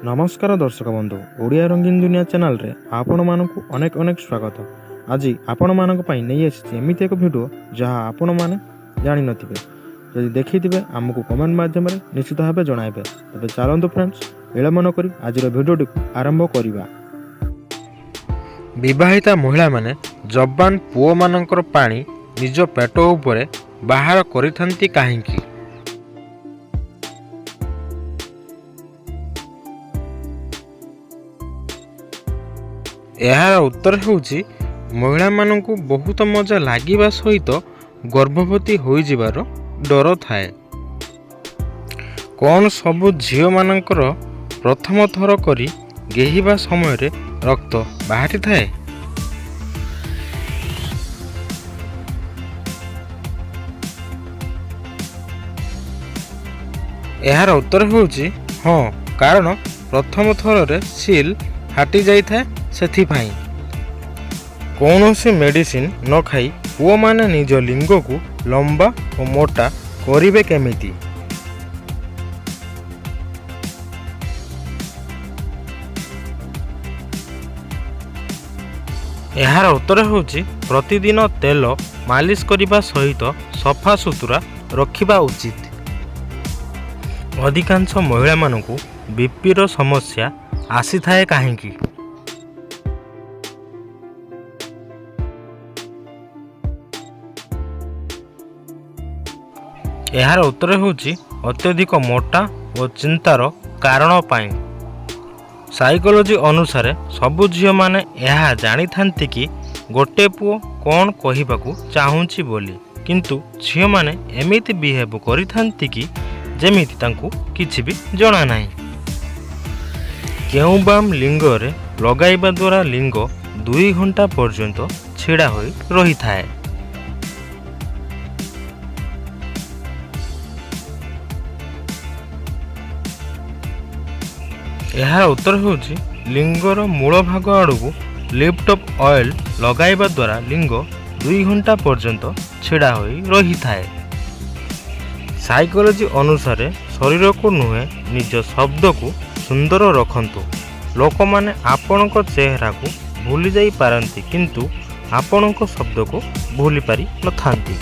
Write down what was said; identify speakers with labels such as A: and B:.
A: ନମସ୍କାର ଦର୍ଶକ ବନ୍ଧୁ, ଓଡ଼ିଆ ରଙ୍ଗୀନ ଦୁନିଆ ଚ୍ୟାନେଲରେ ଆପଣମାନଙ୍କୁ ଅନେକ ଅନେକ ସ୍ୱାଗତ। ଆଜି ଆପଣମାନଙ୍କ ପାଇଁ ନେଇ ଆସିଛି ଏମିତି ଏକ ଭିଡ଼ିଓ, ଯାହା ଆପଣମାନେ ଜାଣିନଥିବେ। ଯଦି ଦେଖିଥିବେ, ଆମକୁ କମେଣ୍ଟ ମାଧ୍ୟମରେ ନିଶ୍ଚିତ ଭାବେ ଜଣାଇବେ। ତେବେ ଚାଲନ୍ତୁ ଫ୍ରେଣ୍ଡସ୍, ବିଳମ୍ବ ନକରି ଆଜିର ଭିଡ଼ିଓଟିକୁ ଆରମ୍ଭ କରିବା।
B: ବିବାହିତା ମହିଳାମାନେ ଯବାନ ପୁଅମାନଙ୍କର ପାଣି ନିଜ ପେଟ ଉପରେ ବାହାର କରିଥାନ୍ତି କାହିଁକି? ଏହାର ଉତ୍ତର ହେଉଛି, ମହିଳାମାନଙ୍କୁ ବହୁତ ମଜା ଲାଗିବା ସହିତ ଗର୍ଭବତୀ ହୋଇଯିବାର ଡର ଥାଏ। କ'ଣ ସବୁ ଝିଅମାନଙ୍କର ପ୍ରଥମ ଥର କରି ଗେହିବା ସମୟରେ ରକ୍ତ ବାହାରିଥାଏ? ଏହାର ଉତ୍ତର ହେଉଛି ହଁ, କାରଣ ପ୍ରଥମ ଥରରେ ସିଲ୍ ଫାଟି ଯାଇଥାଏ ସେଥିପାଇଁ। କୌଣସି ମେଡ଼ିସିନ ନ ଖାଇ ପୁଅମାନେ ନିଜ ଲିଙ୍ଗକୁ ଲମ୍ବା ଓ ମୋଟା କରିବେ କେମିତି? ଏହାର ଉତ୍ତର ହେଉଛି, ପ୍ରତିଦିନ ତେଲ ମାଲିସ କରିବା ସହିତ ସଫା ସୁତୁରା ରଖିବା ଉଚିତ। ଅଧିକାଂଶ ମହିଳାମାନଙ୍କୁ ବିପିର ସମସ୍ୟା ଆସିଥାଏ କାହିଁକି? ଏହାର ଉତ୍ତର ହେଉଛି, ଅତ୍ୟଧିକ ମୋଟା ଓ ଚିନ୍ତାର କାରଣ ପାଇଁ। ସାଇକୋଲୋଜି ଅନୁସାରେ ସବୁ ଝିଅମାନେ ଏହା ଜାଣିଥାନ୍ତି କି ଗୋଟେ ପୁଅ କ'ଣ କହିବାକୁ ଚାହୁଁଛି ବୋଲି, କିନ୍ତୁ ଝିଅମାନେ ଏମିତି ବିହେଭ୍ କରିଥାନ୍ତି କି ଯେମିତି ତାଙ୍କୁ କିଛି ବି ଜଣା ନାହିଁ। କେଉଁ ବାମ୍ ଲିଙ୍ଗରେ ଲଗାଇବା ଦ୍ୱାରା ଲିଙ୍ଗ 2 ଘଣ୍ଟା ପର୍ଯ୍ୟନ୍ତ ଛିଡ଼ା ହୋଇ ରହିଥାଏ? ଏହାର ଉତ୍ତର ହେଉଛି, ଲିଙ୍ଗର ମୂଳ ଭାଗ ଆଡ଼କୁ ଲିଫ୍ଟ ଅଫ୍ ଅଏଲ୍ ଲଗାଇବା ଦ୍ୱାରା ଲିଙ୍ଗ 2 ଘଣ୍ଟା ପର୍ଯ୍ୟନ୍ତ ଛିଡ଼ା ହୋଇ ରହିଥାଏ। ସାଇକୋଲୋଜି ଅନୁସାରେ ଶରୀରକୁ ନୁହେଁ, ନିଜ ଶବ୍ଦକୁ ସୁନ୍ଦର ରଖନ୍ତୁ। ଲୋକମାନେ ଆପଣଙ୍କ ଚେହେରାକୁ ଭୁଲି ଯାଇପାରନ୍ତି, କିନ୍ତୁ ଆପଣଙ୍କ ଶବ୍ଦକୁ ଭୁଲି ପାରିନଥାନ୍ତି।